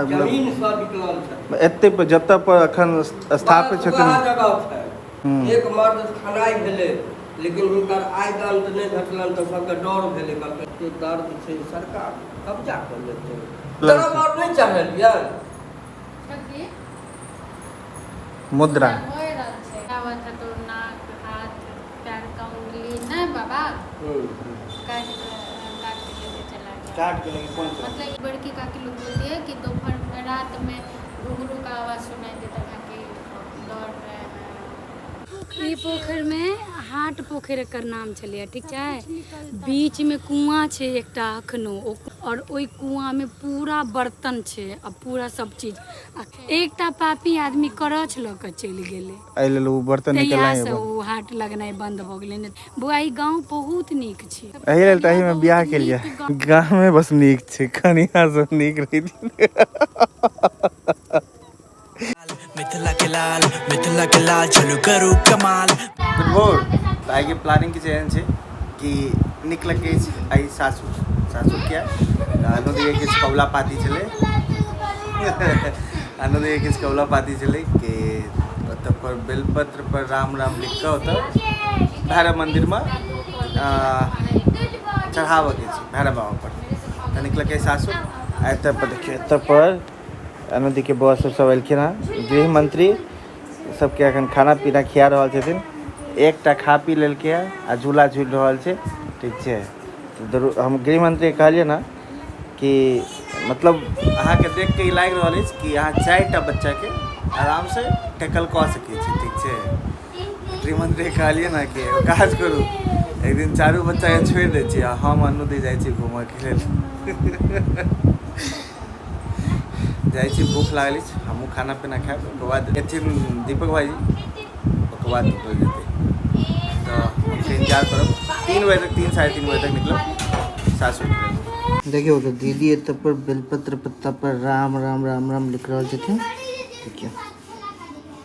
जमीन सँ निकलल छथिन। एते पर जतऽ पर अखन स्थापित बस छथिन। वएह जगह छै। एक मर्द खनाइ भेलै, लेकिन हुनकर आय दान तऽ नहि भेटलनि, तऽ सबके डर भेलै, कहलकै एते दर्द छै, सरकार कब्जा कऽ लेतै। तरफ आओर नहि चढ़ेलियै। मुद्रा नाक हाथ पैर का उंगली नहीं बाबा, काट काट के लेके चला गया। काट के लेके कौन चला? मतलब बड़की काकी लोग बोलती है कि दोपहर में, रात में घुंघरू का आवाज सुनाई देता था कि दौड़ रहे हैं। ई पोखरिमे हाट पोखरि एकर नाम छलैए, ठीक छै? बीचमे कुआँ छै एकटा अखनो, आओर ओहि कुआँमे पूरा बर्तन छै आ पूरा सब चीज। आ एकटा पापी आदमी करछ लऽ कऽ चलि गेलै। एहि लेल ओ बर्तन निकलनाइ तहियासँ ओ हाट लगनाइ बन्द भऽ गेलै। ने बौआ, ई गाँव बहुत नीक छै। एहि लेल तऽ एहिमे बियाह केलियै। गाँवमे बस नीक छै, कनिया सब नीक रही। मिथिला के लाल, मिथिला के लाल, चलू करू कमाल। गुड भोर। तऽ आइके प्लानिंग किछु एहन छै कि निकलके अछि आइ सासुर। सासुर किया तऽ अनुदीके किछु कबुला पाती छलै, अनुदीके किछु कबुला पाती छलै कि ओतऽ पर बेलपत्र पर राम राम लिख कऽ ओतऽ भैरव मन्दिरमे चढ़ाबऽके छै भैरव बाबा पर। तऽ निकलके सासुर। आ एतऽ पर देखियौ, एतऽ पर अनुदीके बौआ सब सब एलखिन हँ। गृह मंत्री सबके अखन खाना पीना खिया रहल छथिन। एकटा खा पी लेलकै हँ आ झूला झूलि रहल छै। ठीक छै, तऽ हम गृहमंत्रीके कहलियै ने कि मतलब अहाँके देख के ई लागि रहल अछि कि अहाँ 4टा बच्चाके आरामसँ टैकल कऽ सकै छी। ठीक छै, गृहमंत्रीके कहलियै ने कि एगो काज करू, एक दिन चारू बच्चाके छोड़ि दै छी आ हम अनुदी जाइ छी घूमऽके लेल। जाइ छी, भूख लागल अछि, हमहूँ खाना पीना खायब। ओकर बाद एथिन दीपक भाईजी, ओकर बाद निकल जेतै। तऽ हुनके इंतजार करब। 3 बजे तक, 3, 3:30 बजे तक निकलब सासुर। देखियौ तऽ दीदी एतऽ पर बेलपत्र पत्ता पर राम राम राम राम लिख रहल छथिन। देखियौ,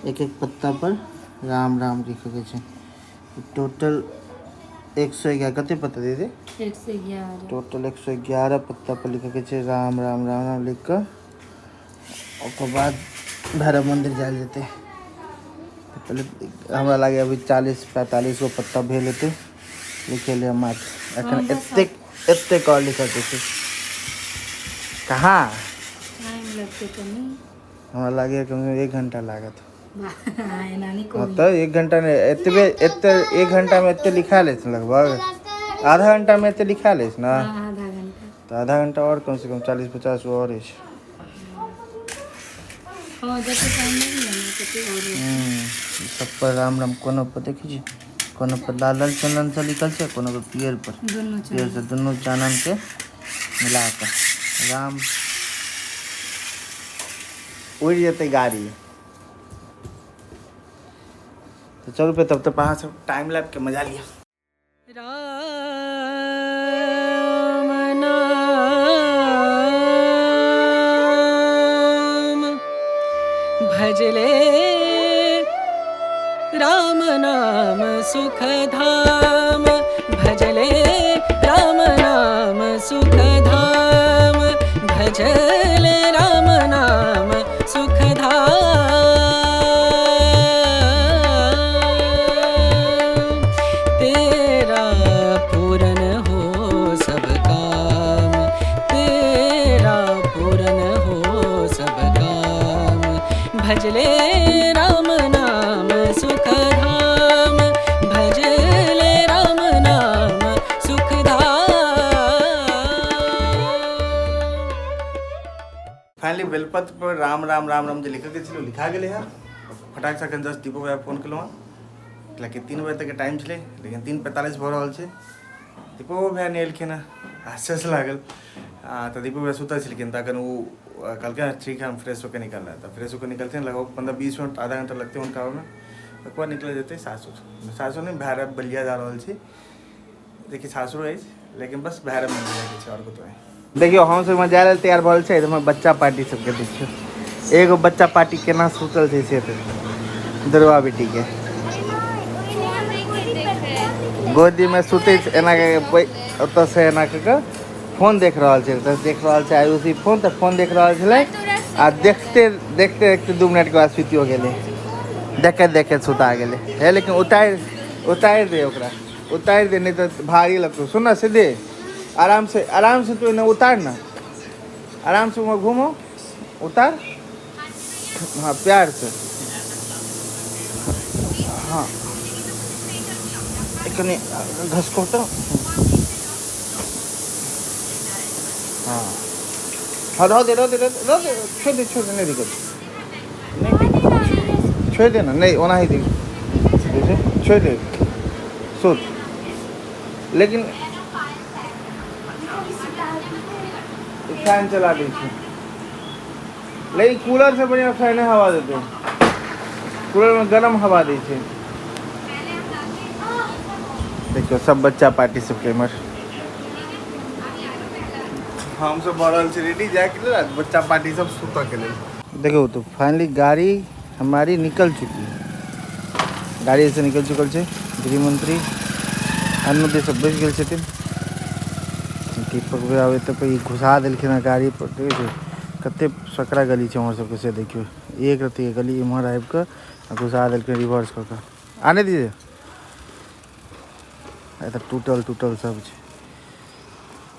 एक एक पत्ता पर राम राम लिखके छै। टोटल 111 कते पत्ता दीदी? 111। टोटल 111 पत्ता पर लिखके छै राम राम राम राम। लिख कऽ ओकर बाद भैरव मन्दिर जायल जेतै। पहिले हमरा लागैए अभी 40-45 गो पत्ता भेल हेतै लिखेलियै मात्र। एखन एतेक एतेक आओर लिखऽके छै। कहाँ? टाइम लगतै कनि। हमरा लागैए कम से कम एक घंटा लागत। एना नहि। हँ तऽ एक घंटा नहि, एतबे एते एक घंटामे एते लिखा लै छै। लगभग आधा घंटामे एते लिखा लै छै ने? आधा घंटा। तऽ आधा घंटा आओर कम से कम 40-50 गो आओर अछि। हँ, जते टाइम लागि ने तते आओर। सब पर राम राम। कोनो पर देखै छी, कोनो पर लाल लाल चंदन से लिखल छै, कोनो पर पियर पर। दुनू। पियर से दुनू चानन के मिला कऽ राम। उड़ि जेतै गाड़ी। तऽ चलू फेर तब तक अहाँ सब टाइम लैप के मजा लिअ। राम नाम भजले राम नाम सुख धाम, भजले राम नाम सुख धाम, भजले राम नाम सुख धाम। तेरा पूरन हो सब काम, तेरा पूरन हो सब काम, भजले राम नाम सुख धाम, भजले राम नाम सुख धाम। फाइनली बेलपत्र पर राम राम राम राम जे लिखल के छलै, लिखा गेलै हँ। फटाक से एखन जस्ट दीपक भैया फोन केलहुँ हँ, कैलाकि 3 बजे तकके टाइम छलै, लेकिन 3:45 भऽ रहल छै, दीपको भैया नहि एलखिन हँ। आश्चर्य लागल। तऽ दीपक भैया सुतल छलखिन, तऽ एखन ओ कहलकै हँ, ठीक है, हम फ्रेश होके निकल रहे हैं। तऽ फ्रेश होके निकलते लगभग 15-20 मिनट, आधा घंटा लगतै हुनका आबैमे। ओकर बाद निकल जेतै सासुर। सासुर नहि, भैरव बलिया जा रहल छी। देखिए, सासुर अछि लेकिन बस भैरव मन्दिर जाइके छै, आओर कतौ नहि। देखियौ, हम सब जाय लेल तैयार भऽ छै। हमर बच्चा पार्टी सबके देखियौ, एगो बच्चा पार्टी केना सुतल छै से तऽ दुर्गा बेटी के गोदीमे सुतै छै एना कऽ के, ओतऽ से एना कऽ कऽ फोन देख रहल छै। तऽ देख रहल छै आयुषी फोन, तऽ फोन देख रहल छलै। तोरा आ देखते देखते देखते 2 मिनट के बाद सुतियो गेलै। देखैत देखैत सुता गेलै हे। लेकिन उतारि उतारि दे ओकरा, उतारि दे, नहीं तऽ भारी लगतौ। सुन ना, सीधे आराम से, आराम से तू एने उतार ना, आराम से वहाँ घूमो। उतार, हाँ, प्यार से। हाँ, कनी घसको तो। हाँ हाँ, रह दे, रह दे, रह दे, रह दे, छोड़ दे, छोड़ दे। नहीं दिक्कत नहीं, छोड़ दे ना। नहीं, ओना ही दिख जैसे, छोड़ दे, सुत। लेकिन फैन चला दै छै, लेकिन कूलर से बढ़िया फैने हवा देते। कूलर में गरम हवा दै छै। देखियौ, सब बच्चा पार्टी सबके इम्हर। हम सब भऽ रहल छी रेडी जायके लेल आ बच्चा पार्टी सब सुतऽ के लेल। देखियौ तो फाइनली गाड़ी हमारी निकल चुकी है। गाड़ी से निकल चुकल छै। गृहमंत्री अनुदय सब बैस गेल छथिन। दीपक भैया आबै तऽ ई घुसा देलखिन हँ गाड़ी पर। देखै छै कते सकरा गली छै हमर सबके, से देखियौ। एक रत्ती के गली, इम्हर आबि कऽ आ घुसा देलखिन रिवर्स कऽ कऽ। आने दीजिए। एतऽ टूटल टूटल सब छै।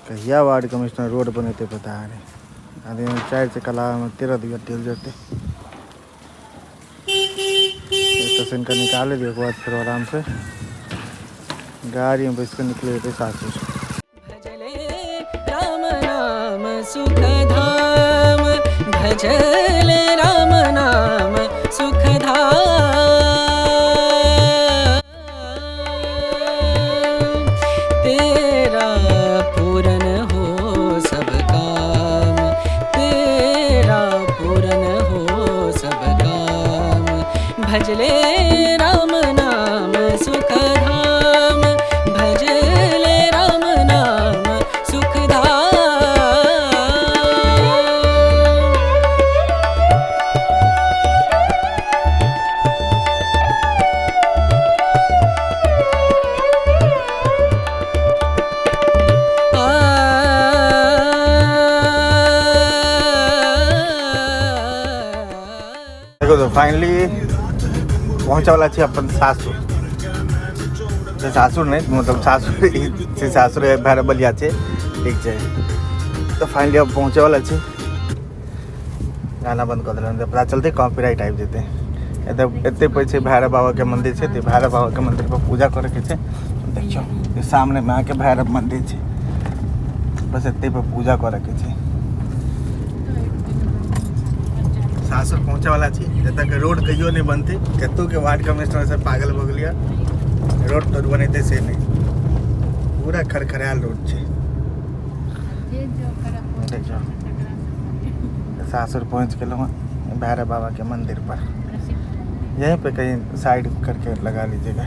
कहिया वार्ड कमिश्नर रोड बनेतै, पता नहि। आदमी चारि चक्का लगाबैमे 13 दिया तेल जरतै। एतऽ से इनका निकाले दियौ, ओकर बाद फेर आराम से गाड़ीमे बैस कऽ निकले जेतै सासुर। भजले राम नाम सुख धाम, भजले राम नाम सुख धाम। तेरा पूरन हो सब काम, तेरा पूरन हो सब काम। भजले राम नाम सुख धाम, भजले राम नाम सुख धाम। देखो तो फाइनली पहुँचे वाला छी अपन सासुर। से सासुर नहीं, मतलब सासुर से सासुर भैरव बलिया छै। ठीक छै, तऽ फाइनली अब पहुँचे वाला छी। गाना बंद कऽ देलहुँ तऽ पता चलतै, कॉपीराइट आबि जेतै। एतऽ एते पर छै भैरव बाबाके मंदिर छै। तऽ भैरव बाबाके मंदिर पर पूजा करैके छै। देखियौ, ई सामनेमे अहाँके भैरव मंदिर छै। बस एते पर पूजा करैके छै। सासुर पहुँचे वाला छी। एतऽ के रोड कहियो नहि बनतै। कतहु के वार्ड कमिश्नर सब पागल भऽ गेलियै, रोड तोड बनेतै से नहि। पूरा खरखरायल रोड छै। देखियौ, सासुर पहुँच गेलहुँ हँ भैरव बाबा के मंदिर पर। यहीं पे कहीं साइड करके लगा लीजिएगा।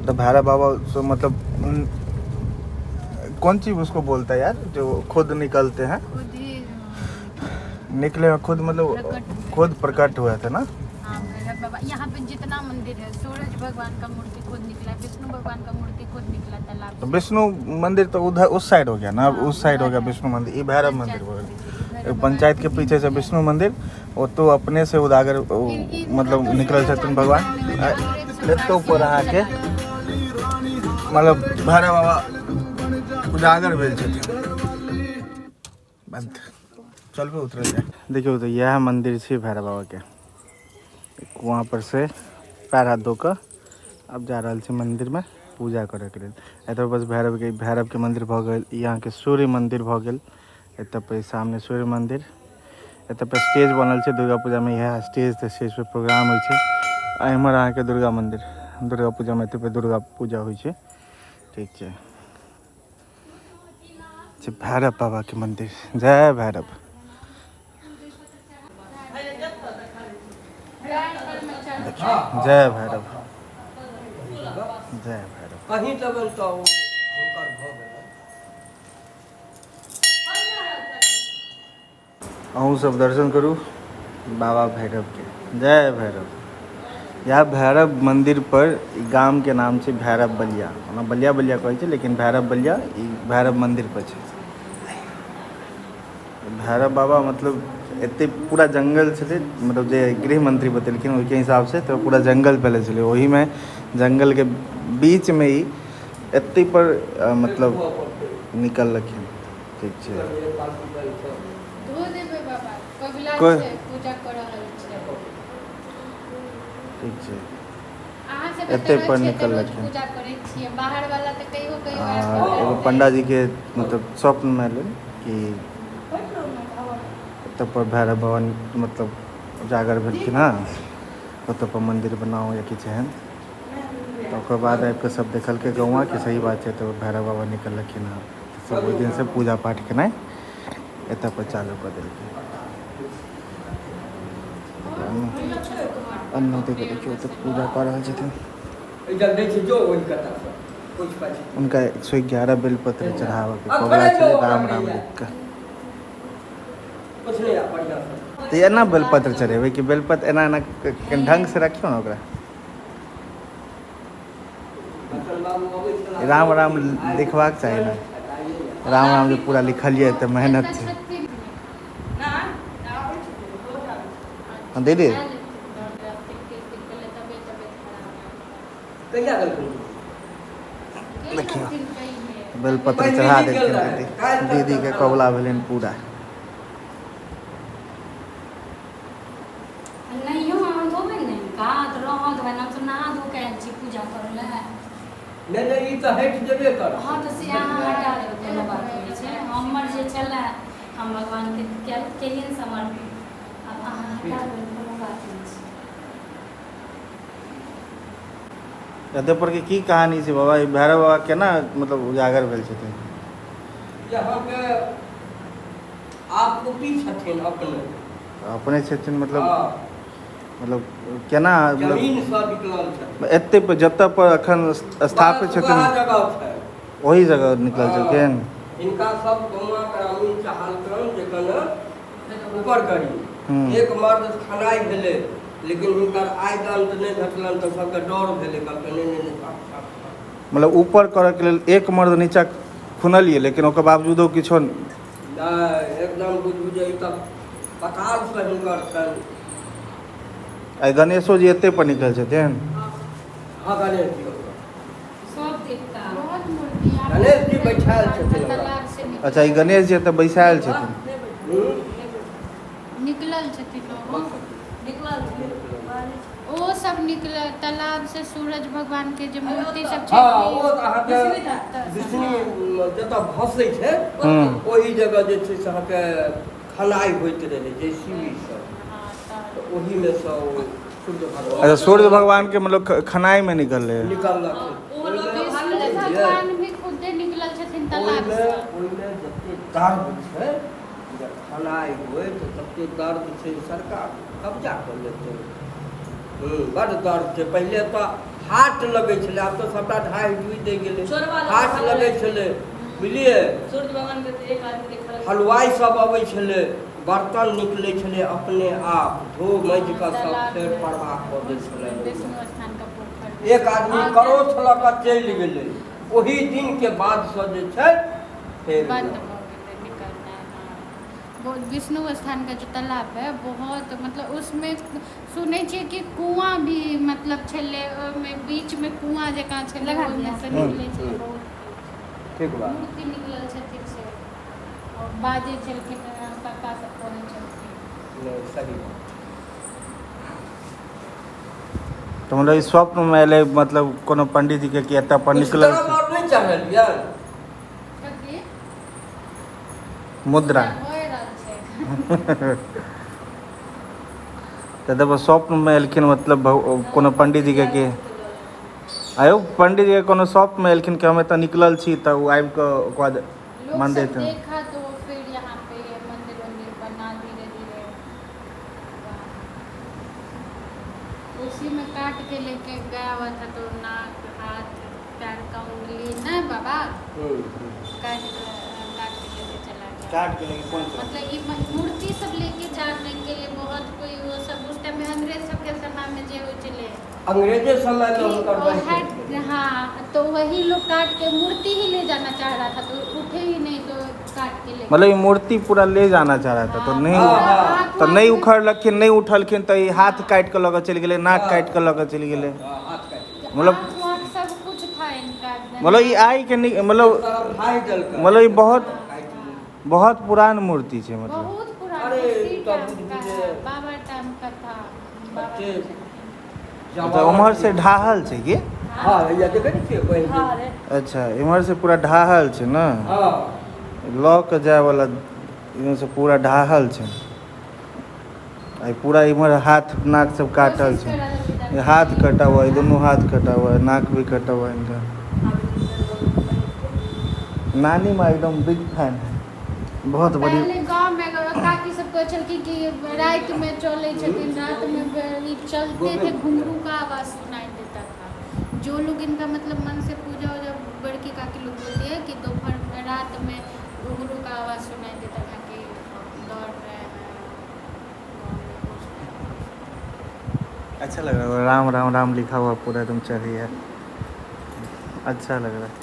तो भैरव बाबा से मतलब कौन चीज उसको बोलता है यार, जो खुद निकलते हैं? खुद ही। निकले हैं खुद, मतलब प्रकट हुए। खुद प्रकट हुए थे ना? हाँ, भैरव बाबा। यहाँ पे जितना मंदिर है, सूरज भगवान का मूर्ति खुद निकला, विष्णु भगवान का मूर्ति खुद निकला तालाब तो से। विष्णु मंदिर तो उधर उस साइड हो गया ना अब? हाँ, उस साइड हो गया। उधर है। विष्णु मंदिर, ये भैरव मंदिर हो गया। भैरव एक पंचायत के भगवान पीछे से विष्णु मंदिर, वो तो अपने से उदागर मतलब निकलल छथिन भगवान। आ, एतौ पर अहाँके मतलब भैरव बाबा उजागर भेल छथिन। बंद चलबे, उतरल जाय। देखियौ तऽ इएह मंदिर छै भैरव बाबा के। वहाँ पर से पैर हाथ धो कऽ अब जा रहल छी मंदिरमे पूजा करैके लेल। एतऽ बस भैरवके मंदिर भऽ गेल। ई अहाँके सूर्य मंदिर भऽ गेल। एतऽ पर सामने सूर्य मंदिर। एतऽ पर स्टेज बनल छै। दुर्गा पूजामे इएह स्टेज, तऽ स्टेज पर प्रोग्राम होइ छै। आ एम्हर अहाँके दुर्गा मंदिर, दुर्गा पूजामे एतऽ पर दुर्गा पूजा होइ छै। ठीक छै छै भैरव बाबाके मंदिर। जय भैरव। देखियौ, जय भैरव, जय भैरव। कहीं देबनि तऽ ओ हुनकर भऽ गेलनि। अहूँ सब दर्शन करू बाबा भैरवके। जय भैरव। इएह भैरव मंदिर पर ई गामके नाम छै भैरव बलिया। ओना बलिया बलिया कहै छै, लेकिन भैरव बलिया ई भैरव मंदिर पर छै। भैरव बाबा मतलब एते पूरा जंगल छलै, मतलब जे गृह मंत्री बतेलखिन ओहिके हिसाबसँ तऽ पूरा जंगल पहले छलै, ओहिमे जंगलके बीचमे ई एते पर मतलब निकललखिन। ठीक छै, धो देबै बाबा, कबुला छै, पूजा कऽ रहल छै। ठीक छै, अहाँ सब एते एतऽ पर रहै छियै तऽ रोज निकललखिन। पूजा करै छियै, बाहर वाला तऽ कहियो कहियो आ आबि कऽ एगो पंडाजीके मतलब स्वप्नमे एलै कि एतऽ पर भैरव बाबा मतलब उजागर भेलखिन हँ, ओतऽ पर मन्दिर बनाउ या किछु एहन। तऽ ओकर बाद आबि कऽ सब देखलकै गौआँ कि सही बात छै, तऽ भैरव बाबा निकललखिन हँ। सब ओहि दिनसँ पूजा पाठ केनाइ एतऽ पर चालू कऽ देलकै। अन्नू के देखियौ तऽ पूजा कऽ रहल छथिन। हुनका 111 बेलपत्र चढ़ाबऽके कबुला छलै, राम राम लिख कऽ। तऽ एना बेलपत्र चढ़ेबै कि बेलपत्र एना एना ढङ्गसँ रखियौ ने ओकरा। राम राम लिखबाक चाही ने, राम राम जे पूरा लिखलियै तऽ मेहनत छै। हाँ दीदी, देखियौ बेलपत्र चढ़ा देलखिन दीदी, दीदीके कबुला भेलनि पूरा। नहियो अहाँ धोबै ने हिनका तऽ रहऽ देबै, हमसब नहा धो कऽ आयल छी पूजा करै लए। नहि नहि, ई तऽ हटि जेबे कर। हाँ तऽ से अहाँ हटा देबै, कोनो बात नहि छै। हमर जे छलै हम भगवानके केलियनि समर्पित, आब अहाँ हटा देबै, कोनो बात नहि छै। एतऽ पर के की कहानी छै बाबा? ई भैरव बाबा केना मतलब उजागर भेल छथिन? यहाँके आपकुटी छथिन अपने। अपने छथिन मतलब? हाँ। मतलब केना मतलब? जमीनसँ निकलल छथिन। एते पर जतऽ पर अखन स्थापित बस छथिन वएह जगह छै, ओहि जगह निकलल हाँ। छलखिन। हिनका सब गौवा ग्रामीण चाहलकन जे कने ऊपर करी। एक मर्द खनाइ भेलै, लेकिन हुनकर आय दान तऽ नहि भेटलनि, तऽ सबके डर भेलै, कहलकै नहि नहि नहि, साफ साफ साफ। मतलब ऊपर करऽके लेल एक मर्द नीचा खुनलियै, लेकिन ओकर बावजूदो किछो नहि, एकदम बुझू जे ई तऽ पतालसँ हिनकर छनि। आइ गणेशो जी एते पर निकलल छथिन। हाँ, गणेश जी ओतऽ। सब देवता। बहुत मूर्ति गणेश जी बैठायल छथिन ओकरा। तालाब से निकलल। अच्छा, ई गणेश जी एतऽ बैसायल छथिन। निकलल छथिन ओहो। ओ सब निकलल तालाब से, सूरज भगवान के जे मूर्ति सब छै। हाँ, ओ अहाँके विष्णु जतऽ भसै छै ओहि जगह जे छै से अहाँके खनाइ होइत रहै जे सीवी सब, तऽ ओहिमे सँ ओ सूर्य भगवान। अच्छा, सूर्य भगवान के मतलब खनाइ में निकललै। निकललखिन। विष्णु भगवान भी खुदे निकलल छथिन तालाब ओहिमे से। ओहिमे जते दर्द छै, जब खनाइ होइ तऽ तते दर्द छै, सरकार कब्जा कऽ लेतै। बड्ड दर्द छै। पहिले तऽ हाट लगै छलै, आब तऽ सबटा ढाहि ढुहि दै गेलै। हाट लगै छलै, बुझलियै? हलुआइ सब अबै छलै, बर्तन निकलै छलै अपने आप, धो माजि कऽ सब फेर प्रवाह कऽ दै छलै। विष्णु स्थान का पोखर। एक आदमी करोछ लऽ कऽ चलि गेलै, ओहि दिनके बादसँ जे छै फेर बंद भऽ गेलै निकलनाइ। हाँ, वो विष्णु स्थान का जो तालाब है, बहुत मतलब उसमें सुनै छियै कि कुआं भी मतलब छलै ओहिमे, बीच में कुआं जकाँ छलै, लगा ओहिमे दिया। से निकलै छलै बहुत। ठीक बात। मूर्ति निकलल छथिन से और बाजै छलखिन, काका सब कहै छलखिन। नहि, सही बात। तऽ मतलब ई स्वप्नमे एलै मतलब कोनो पंडीजीके कि एतऽ पर किछु निकलल तरफ छै आओर नहि चढ़लियै? कथी? मुद्रा। पूजा भए रहल छै। तऽ देखो स्वप्नमे एलखिन मतलब कोनो पंडीजीके कि आयो पंडीजीके कोनो स्वप्नमे एलखिन कि हम एतऽ निकलल छी, तऽ ओ आबि कऽ ओकर बाद लोग मंदिर सब तऽ देखा तो फिर यहाँ पे ये मंदिर वंदिर बना धीरे धीरे हुआ। उसी में काट के लेके गया हुआ था, तो नाक, हाथ, पैर का उंगली ना बाबा, काट के काट के लेके चला गया। काट के लेके कोन? मतलब ये मूर्ति सब लेके जाने के लिए बहुत कोई वो सब उस टाइम में अंग्रेज सब के समय में जे हो चले अंग्रेजे समयमे कि हुनकर वो बनि है, हाँ, तो वही लोग काट के मूर्ति ही ले जाना चाह रहा था, तो उठे ही नहीं, तो काट के ले मतलब ई मूर्ति पूरा ले जाना चाह रहा था, तो नहीं हाँ, हाँ। तऽ नहि उखड़लखिन, नहि उठलखिन, तऽ ई हाथ काटि कऽ लऽ कऽ चलि गेलै, नाक काटि कऽ लऽ कऽ चलि गेलै। हाँ, हाथ काटि मतलब आँख वाँख सब कुछ था इनका। मतलब ई आइ के नहि, मतलब तरफ भाइ देलकै। मतलब ई बहुत काटि लेलकै। बहुत पुरान मूर्ति छै मतलब। बहुत पुराना, अरे, उसी तब टाइम बुझ का जे- है, बाबा टाइम का था, बाबा बच्चे तऽ उम्हर से ढाहल छै की? हाँ, हैया देखै नहि छियै बहि गेल। अच्छा, इम्हर से पूरा ढाहल छै ने? हाँ। लऽ कऽ जायवला इम्हर से पूरा ढाहल छै। आ ई पूरा इम्हर हाथ नाक सब काटल छै। ये हाथ कटा हुआ है, दोनों हाथ कटा हुआ है, नाक भी कटा हुआ है इनका। नानी माँ एकदम बिग फैन है, बहुत बड़ी। पहले गांव में काकी सब कहै छलखिन कि राति में चलै छथिन, रात में ई चलते थे, घुंघरू का आवाज सुनाई देता था। जो लोग इनका मतलब मन से पूजा उजा, बड़की काकी लोग बोलती है कि दोपहर में, रात में घुंघरू का आवाज सुनाई देता था कि दौड़ रहे हैं गाँव में कुछ। अच्छा लग रहा है, राम राम राम लिखा हुआ पूरा एकदम चढ़ी है, अच्छा लग रहा है।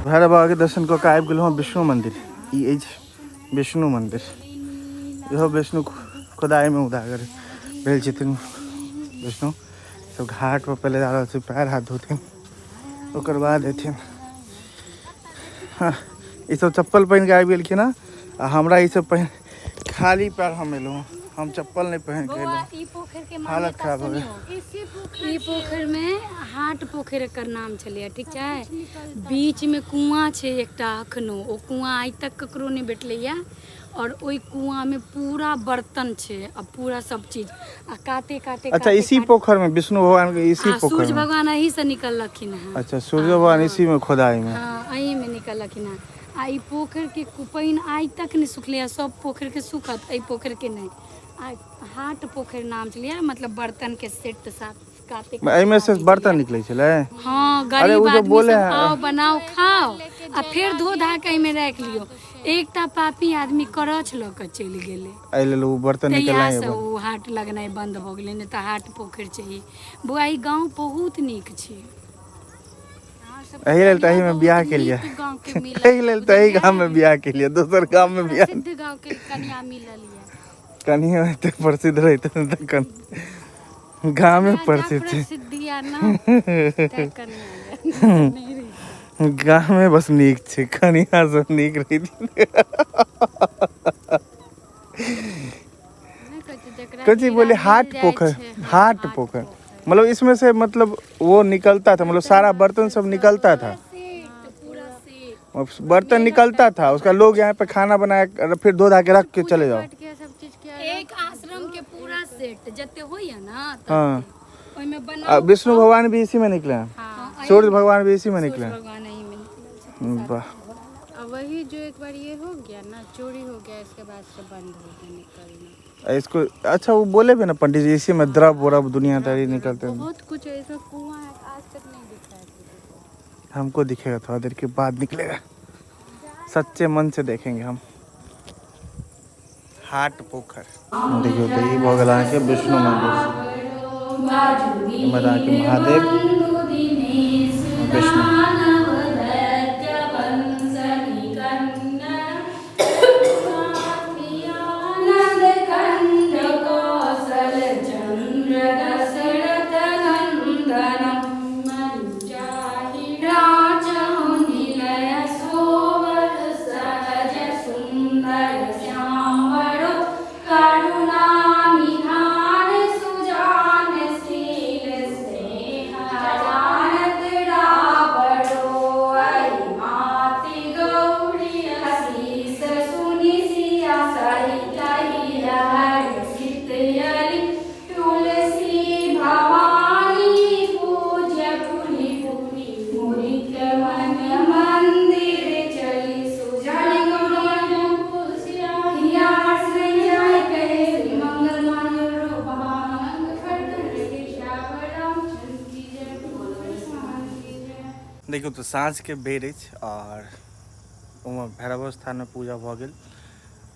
भैरव बाबा के दर्शन कऽ के आबि गेलहुँ विष्णु मंदिर। ई अछि विष्णु मंदिर। इहो विष्णु खुदाइमे उदागर भेल छथिन विष्णु। सब घाट पर पहिले जा रहल छै, पैर हाथ धोथिन, ओकर बाद एथिन। हाँ, ई सब चप्पल पहिन के आबि गेलखिन हँ, आ हमरा ई सब पहिन खाली पैर हम एलहुँ, हम चप्पल नहि पहिन के बौआ एलहुँ। ई पोखरि के हालत मान्यता खराब हो गेल। सुनियौ। ई पोखरि में हाट पोखरि एकर नाम छलैया, ठीक छै? बीच में कुआं छै एकटा अखनो, ओ कुआं आइ तक ककरो नहि भेटलैया। और ओहि कुआं में पूरा बर्तन छै आ पूरा सब चीज आ काते काते। अच्छा, काते इसी काते- पोखर में विष्णु भगवान के इसी आ पोखर सूर्य में? भगवान एही से निकललखिन हँ। अच्छा, सूर्य भगवान इसी में खोदाई में? हाँ, एही में निकललखिन हँ। आ ई पोखरि के पानि आइ तक नहि सुखलैया। सब पोखरि के सुखत, एहि पोखरि के नहि। आ हाट पोखरि नाम छलैया, मतलब बर्तन के सेट साथ काते काते एहिमे से आबै बर्तन छलैया। निकलै छलै? हाँ। अरे, गरीब ओ जो आदमी बोले सब हैं- आओ, बनाओ, खाओ आ फेर धो धा के एहिमे राखि लियौ। एकटा पापी आदमी करछ लऽ कऽ चलि गेलै। एहि लेल ओ बर्तन निकलनाइ तहियासँ ओ हाट लगनाइ बन्द भऽ गेलै, नहि तऽ हाट पोखरि छै ई। बौआ, ई गाँव बहुत नीक छै। एहि लेल तऽ एहिमे बियाह केलियै। गाँव के मिलल। एहि लेल तऽ एहि गाममे बियाह केलियै, दोसर गाममे बियाह। प्रसिद्ध गाँव के कन्या मिलल ये। कनियो एते प्रसिद्ध रहिते तऽ कन गामे प्रसिद्ध छै। प्रसिद्धि या ना तैं कन्या ये, नहीं रही। गामे बस नीक छै, कनिया सब नीक रहिते। नहि कहै छै जकरा कथी हीरा बोले? मिल हाट जाइ पोखर। छै, हाँ, हाट पोखर, मतलब इसमें से मतलब वो निकलता था, मतलब सारा बर्तन सब निकलता था? पूरा सेट। बर्तन निकलता था उसका, लोग यहाँ पे खाना बनाया, फिर धो धा के रख के चले जाओ। पाठ किया, सब चीज किया। एक आश्रम के पूरा सेट जते होइया ना, तते। ओहिमे आ, बनाओ। विष्णु भगवान भी इसी में निकले हैं? हाँ। सूर्य भगवान भी इसी में निकले हैं? भगवान एही में निकलल छै। वाह। और वही जो एक बार ये हो गया ना, चोरी हो गया, इसके बाद से बंद हो गया निकलना। आ, इसको अच्छा वो बोले भी ना पंडित जी, इसी में द्रव वरव दुनियादारी निकलते हैं। बहुत कुछ है इसमें, कुआं है, आज तक नहीं दिखा है किसी को। हमको दिखेगा, थोड़ा देर के बाद निकलेगा, सच्चे मन से देखेंगे हम। हाट पोखर देखियौ। तऽ ई भऽ गेल अहाँके विष्णु मंदिर। एम्हर अहाँके महादेव, विष्णु। करुणा सुजान शील स्नेह जानत राबड़ो माति गौरी आशीष सुनि सिया सहित हर्षित अली तुलसी भवानी पूज्य पुनि पुनि मुनिक मन मंदिर चली सुजन हिया हर्ष जाय कहे श्री मंगल मान्य रूप मंग रामचंद्र की जय, बोलो हनुमान की जय। देखियौ, तऽ साँझके बेर अछि आओर ओहिमे भैरव स्थानमे पूजा भऽ गेल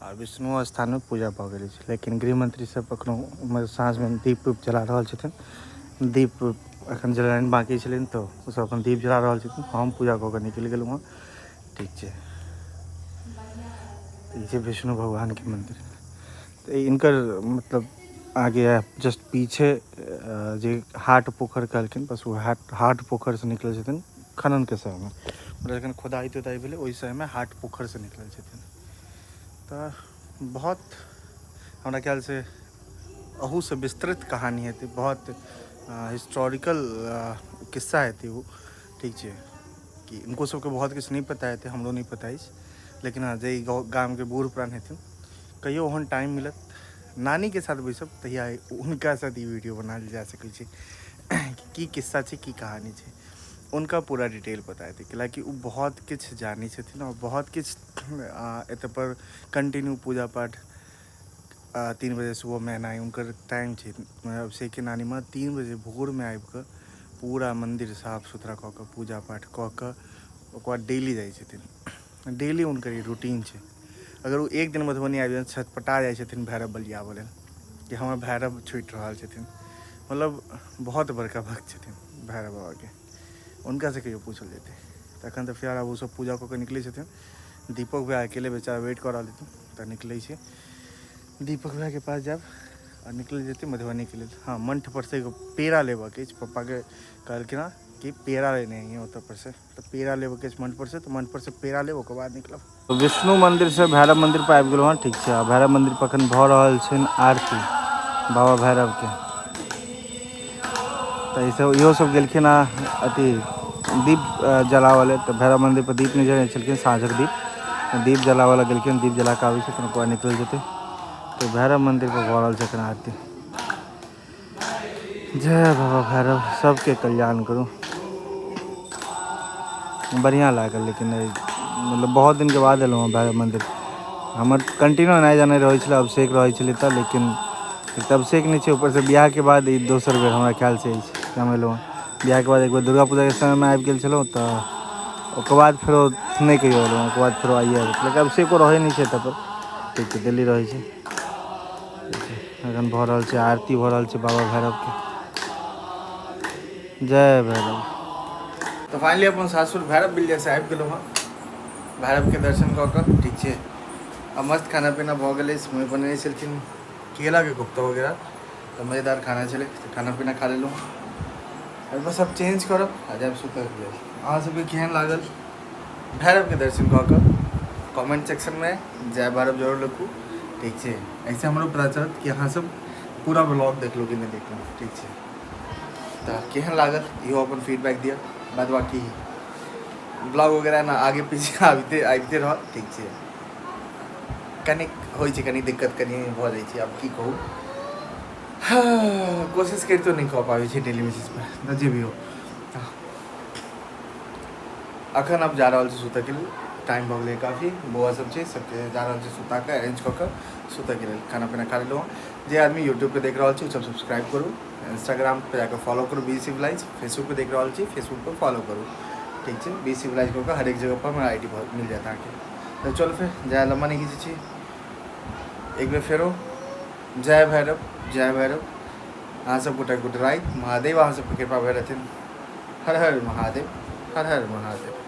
आओर विष्णु स्थानमे पूजा भऽ गेल अछि, लेकिन गृहमंत्री सब एखनो ओहिमे साँझमे दीप उप जला रहल छथिन। दीप एखन जलेनाइ बाँकी छलनि, तऽ ओसभ अपन दीप जला रहल छथिन। हम पूजा कऽ कऽ निकलि गेलहुँ हँ। ठीक छै। ई छै विष्णु भगवानके मन्दिर। तऽ इनकर मतलब आगे जस्ट पीछे जे हाट पोखरि कहलखिन, बस ओ हाट हाट पोखरिसँ निकलल छथिन खननके समयमे, मतलब जखन खोदाइ तोदाइ भेलै ओहि समयमे हाट पोखरिसँ निकलल छथिन। तऽ बहुत हमरा ख्यालसँ अहूसँ विस्तृत कहानी हेतै, बहुत हिस्टोरिकल किस्सा हेतै ओ, ठीक छै, कि इनको सबके बहुत किछु नहि पता हेतै, हमरो नहि पता अछि, लेकिन हँ जे गामके बूढ़ पुरान हेथिन, कहियो ओहन टाइम मिलत नानीके साथ बैसब तहिया हुनका साथ ई वीडियो बनायल जा सकै छै कि की किस्सा छै, की कहानी छै, हुनका पूरा डिटेल पता हेतै, कैलाकि ओ बहुत किछु जानै छथिन आओर बहुत किछु एतऽ पर कंटिन्यू पूजा पाठ 3 बजे सुबहमे एनाइ हुनकर टाइम छै। अभिषेकके नानी माँ 3 बजे भोरमे आबिकऽ पूरा मन्दिर साफ सुथरा कऽ कऽ पूजा पाठ कऽ कऽ ओकर बाद डेली जाइ छथिन, डेली हुनकर ई रूटीन छै। अगर ओ एक दिन मधुबनी आबि जाय छटपटा जाइ छथिन भैरव बलि आबऽ लेल कि हमर भैरव छुटि रहल छथिन, मतलब बहुत बड़का भक्त छथिन भैरव बाबाके, हुनकासँ कहियो पूछल जेतै। तखन तऽ फिलहाल आब ओसभ पूजा कऽ कऽ निकलै छथिन, दीपक भैया अकेले बेचारा वेट कऽ रहल छथिन, तऽ निकलै छै दीपक भैयाके पास जायब आ निकलि जेतै मधुबनीके लेल। हँ, मंठ पर से एगो पेड़ा लेबऽके अछि, पप्पाके कहलखिन हँ कि पेड़ा लेने अइहे ओतऽ पर से, तऽ पेड़ा लेबऽके अछि मंठ पर से, तऽ मंठ पर से पेड़ा लेब ओकर बाद निकलब। विष्णु मंदिर से भैरव मंदिर पर आबि गेलहुँ हँ, ठीक छै। आ भैरव मंदिर पर अखन भऽ रहल छनि आरती बाबा भैरवके, तऽ ईसब इहो सब गेलखिन हँ अथी दीप जलाबऽ लेल, तऽ भैरव मंदिर पर दीप नहि जरेने छलखिन, साँझक दीप, दीप जलाबऽ लए गेलखिन, दीप जला कऽ आबै छथिन ओकर बाद निकलि जेतै। तऽ भैरव मंदिर पर भऽ रहल छै एखन आरती। जय बाबा भैरव, सबके कल्याण करू। बढ़िआँ लागल, लेकिन मतलब बहुत दिनके बाद एलहुँ हँ भैरव मंदिर। हमर कंटिन्यू एनाइ जानाइ रहै छलै, अभिषेक रहै छलै तऽ, लेकिन एक तऽ अभिषेक नहि छै, ऊपरसँ बियाहके बाद ई दोसर बेर हमरा ख्यालसँ अछि कि हम एलहुँ हँ। बियाहके बाद एक बेर दुर्गा पूजाके समयमे आबि गेल छलहुँ, तऽ ओकर बाद फेरो नहि कहियो एलहुँ, ओकर बाद फेरो आइए आबि, लेकिन अभिषेको रहै नहि छै एतऽ पर, ठीक छै, दिल्ली रहै छै। एखन भऽ रहल छै आरती, भऽ रहल छै बाबा भैरवके। जय भैरव। तऽ फाइनली अपन सासुर भैरव बिलियासँ आबि गेलहुँ हँ भैरवके दर्शन कऽ कऽ, ठीक छै। आ मस्त खाना पीना भऽ गेलै, मम्मी बनेने छलखिन केलाके कोफ्ता वगैरह, तऽ मजेदार खाना छलै, तऽ खाना पीना खा लेलहुँ। आओर बस आब चेंज करब आ जायब सुतऽके लेल। अहाँ सबके केहन लागल भैरवके दर्शन कऽ कऽ कमेंट सेक्शनमे जय भैरव जरूर लिखू, ठीक छै। एहिसँ हमरो पता चलत कि अहाँ सब पूरा ब्लॉग देखलहुँ कि नहि देखलहुँ, ठीक छै। तऽ केहन लागल इहो अपन फीडबैक दिअ। बाद बाकी ब्लॉग वगैरह ने आगे पीछे आबिते आबिते रहत, ठीक छै। कनिक होइ छै, कनि दिक्कत कनि भऽ जाइ छै, आब की कहू, कोशिश करितो नहि कऽ पाबै छै डेली बेसिस पर, तऽ जे भी हो। अखन आब जा रहल छी सुतऽके लेल, टाइम भऽ गेलै काफी, बौआ सब छै सबके जा रहल छी सुता कऽ अरेंज कऽ कऽ सुतऽके लेल। खाना पीना खा लेलहुँ। जे आदमी यूट्यूब पे देख रहल छी ओ सब सब्सक्राइब करू, इंस्टाग्राम पे जाकऽ फॉलो करू बी सिविलाइज, फेसबुक पे देख रहल छी फेसबुक पर फॉलो करू, ठीक छै। बी सिविलाइज कऽ कऽ हरेक जगह पर हमरा I D मिल जायत अहाँके। तऽ चलू फेर जाय लम्बा नहि घीचै छी, एक बेर फेरो जय भैरव, जय भैरव। अहाँ सब गोटा गुड राति, महादेव अहाँ सबके कृपा भए रहथिन। हर हर महादेव, हर हर महादेव।